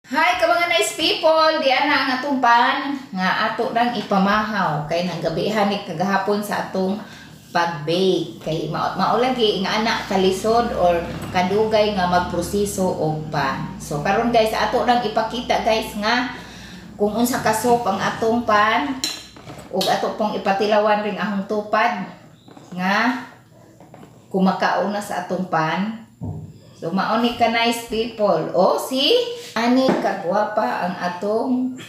Hi ka mga nice people, di ana ang atong pan nga ato nang ipamahaw kay nang gabihan ni kagahapon sa atong pag-bake kay mao lagi nga ana kalisod or kadugay nga magproseso og pan. So karon guys, ato nang ipakita guys nga kung unsa ka soap ang atong pan ug ato pong ipatilawan ring ahong tupad nga kumakaon na sa atong pan. So mao ni ka nice people. Oh, see? Ani kagwapa ang atong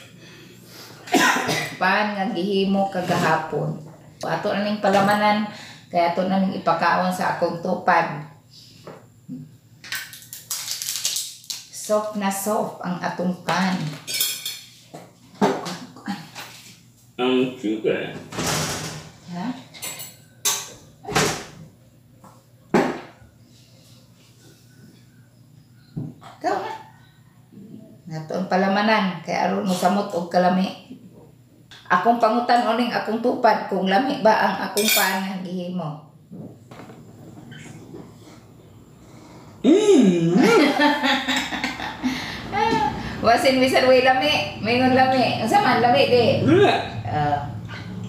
pan nga gihimo kagahapon. Ato na ning palamanan kay ato na ning ipakaon sa akong tupad. Soft na soft ang atong pan. Ang sugar. Ha? Ikaw na. Nato ang palamanan kay aron mosamot og kalami. Akong pangutan oning akong tupad kung lami ba ang akong pan nga gihimo. Wasin bisan way lami, maingon lami. Unsa man lami di?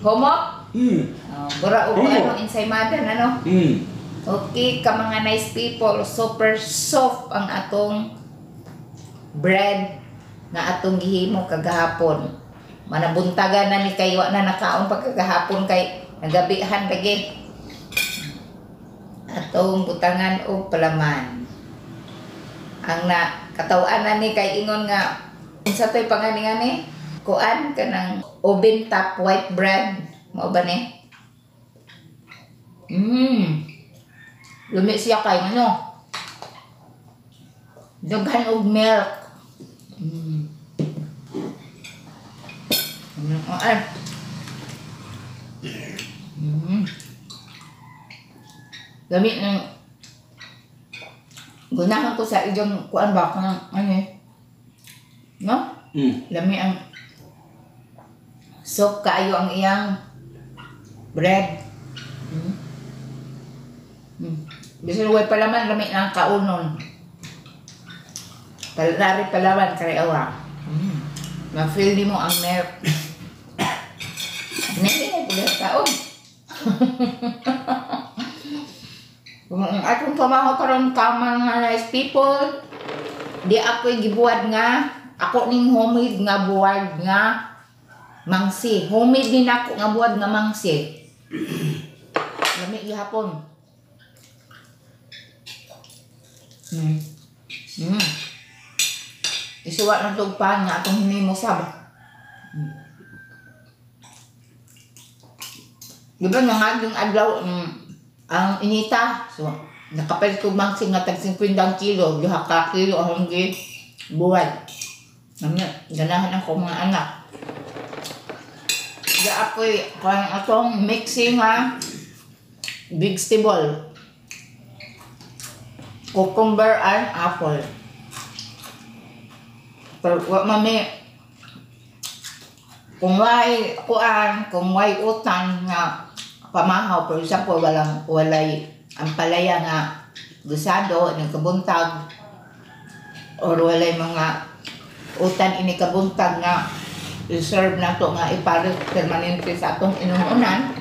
Humok? Bura og ano ensaymada na no? Okay ka mga nice people, super soft ang atong bread nga atong gihimo kagahapon. Manabuntagan na ni kay wa na nakaon pa kagahapon kay nagabihan lagi. Atong butangan og palaman. Ang na kataw-an na ni kay ingon nga unsa toy pangani-ngani? Kuan kanang oven top white bread. Mao ba ni? Lumi siya kay ano? Daghan og milk. Ay. Lami ng gunahan ko sa iyong kuan ba kung ano eh. No? Lami ang soft kaayo ang iyang bread. Bisan way palaman lami na ang kaunon. Palari palaman kay awa. Ma-feel nimo ang milk. Nili na pud kaon. Kung ang atong pamahaw karon ka mga nice people, di ako'y gibuhat nga ako ning homemade nga buwag nga mangsi. Homemade din ako nga buwag nga mangsi. Lami gihapon. Isuwa ng tugpan nga atong hinimo sab. Di ba nga yung adlaw ang inita. So nakapalit ko mangsi nga tag 50 kilo, duha ka kilo ang gi buwad. Ano, ganahan ako mga anak. Di ako'y kuan atong mixing ha vegetable. Cucumber and apple. Pero wa mami kung way kuan, kung way utang nga pamahaw, for example, walay ampalaya nga gusado ng kabuntag or walay mga utan ini kabuntag nga reserve na to nga ipares permanente sa atong inununan.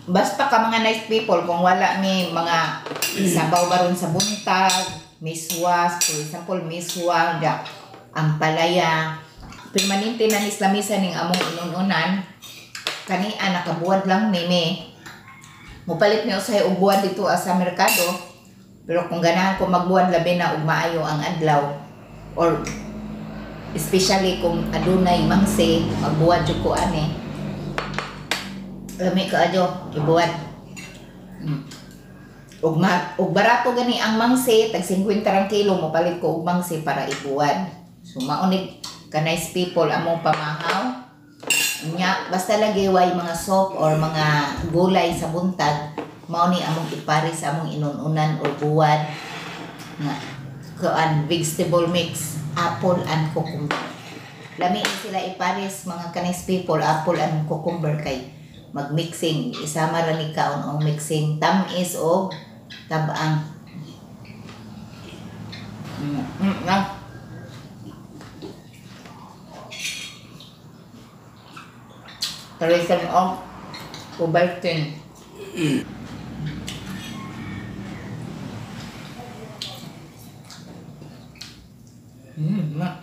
Basta ka mga nice people, kung wala mi mga sabaw baron sa buntag, miswas, for example, miswa, ampalaya, permanente na ni lamisa ning among inununan, kania nakabuwad lang ni mi. Mupalit mi usahay og buwad dito sa merkado, pero kung ganahan ko magbuwad labi na og maayo ang adlaw or especially kung adunay mangsi, magbuwad jud ko ani. Lami kaayo ibuwad. Ug barato gani ang mangsi, tag 50 rang kilo mopalit ko og mangsi para ibuwad. So mao ni ka nice people among pamahaw. Nya basta lagi way mga soup or mga gulay sa buntag, mao ni among ipari sa among inununan or buwad nga kuan vegetable mix, apple and cucumber. Lami ni sila ipares mga ka-nice people, apple and cucumber kay magmixing, isama ra ni kaon og mixing tamis og tabang. Na. Parisan og Ovaltine. Ma.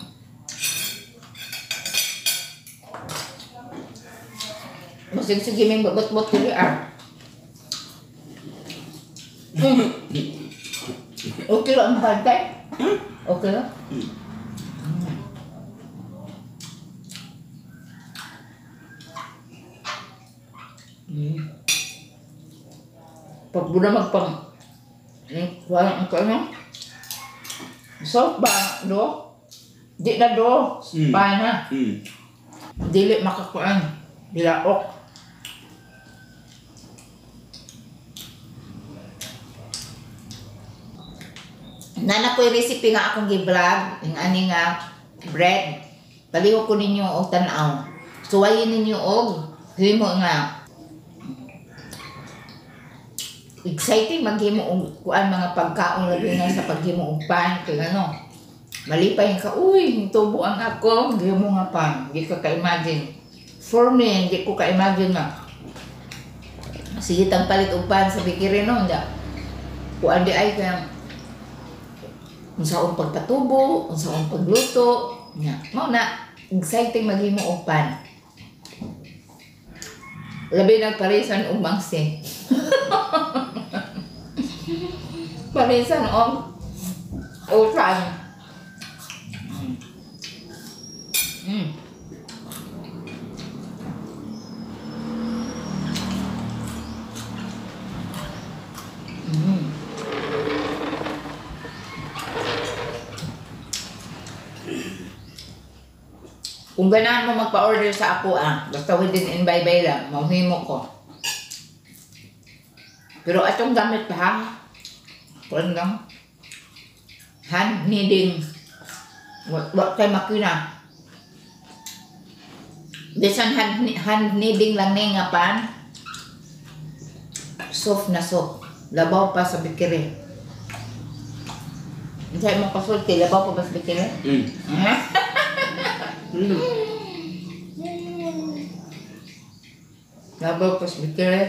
Masig sige ming babot-bot diri ah. Okay lang ang pantay? Okay lang? Pag muna magpang wala ang ano? Soft ba do? Di na do. Pana. Dili makakuan. Bilaok. Nana ko'y recipe nga akong gi-vlog, yung ani nga bread. Palihog ko ninyo og tan-aw. Suwayin ninyo og himo nga exciting maghimo og kuan mga pagkaon labi na sa paghimo og pan kay ano. Malipay ka, uy, tubo ang ako, gihimo nga pan. Di ka ka-imagine. For me, hindi ko ka-imagine na sige tang palit og pan sa bakery no, da. Kuan di ay kay unsaon pagpatubo, unsaon pagluto, nya. Mao na exciting maghimo og pan. Labi nagparisan og mangsi. Parisan og utan. Kung ganahan mo magpa-order sa ako ah, basta within in bye-bye lang, mauhimo ko. Pero atong gamit pa ha, kuan lang, hand kneading, wa kay makina. Bisan hand kneading lang ni nga pan, soft na soft, labaw pa sa bakery. Unsa imong kasulti, labaw pa ba sa bakery? Labaw pa sa bakery.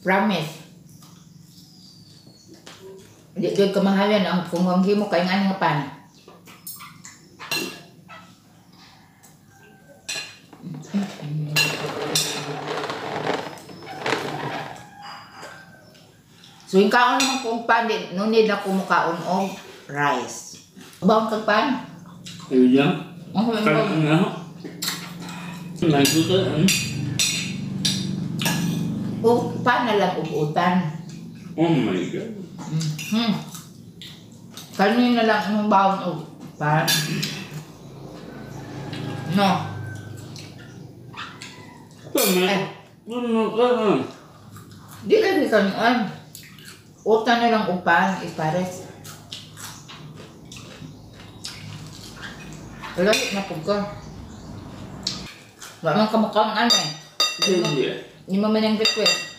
Promise. Di jud kamahalan ang kung ang himo kay ngani nga pan. So yung kaon naman kung pan, di, no need na kumukaon og rice. Bawang kag pan? Iya. O pan na lang og utan. Oh my God. Kanina na lang ang bawang og pan. No. Di lagi kanuan. Utan na lang upan, ipares. Wala na po ka. Wala man kamukhang ano eh. Hindi mo man yung request.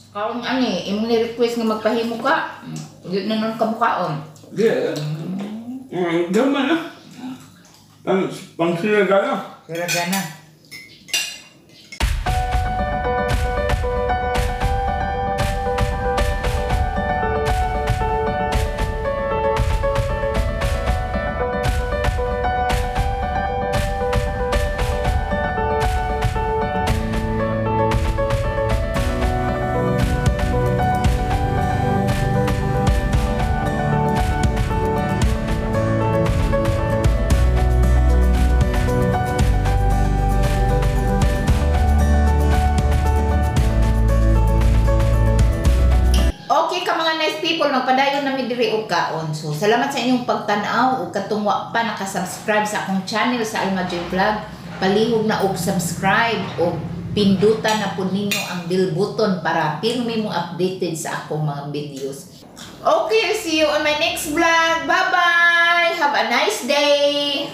Kaon ano eh, imong ni-request nga magpahimo ka. Hindi na nun kamukhaon. Hindi. Gama na. Pang siragana. Siragana. People, magpadayon na mi diri og kaon. So, salamat sa inyong pagtan-aw ug katong wa pa naka-subscribe sa akong channel sa Alma Joy Vlog, palihog na og subscribe og pindutan na pud ninyo ang bell button para pirmi mo updated sa akong mga videos. Okay, see you on my next vlog. Bye-bye. Have a nice day.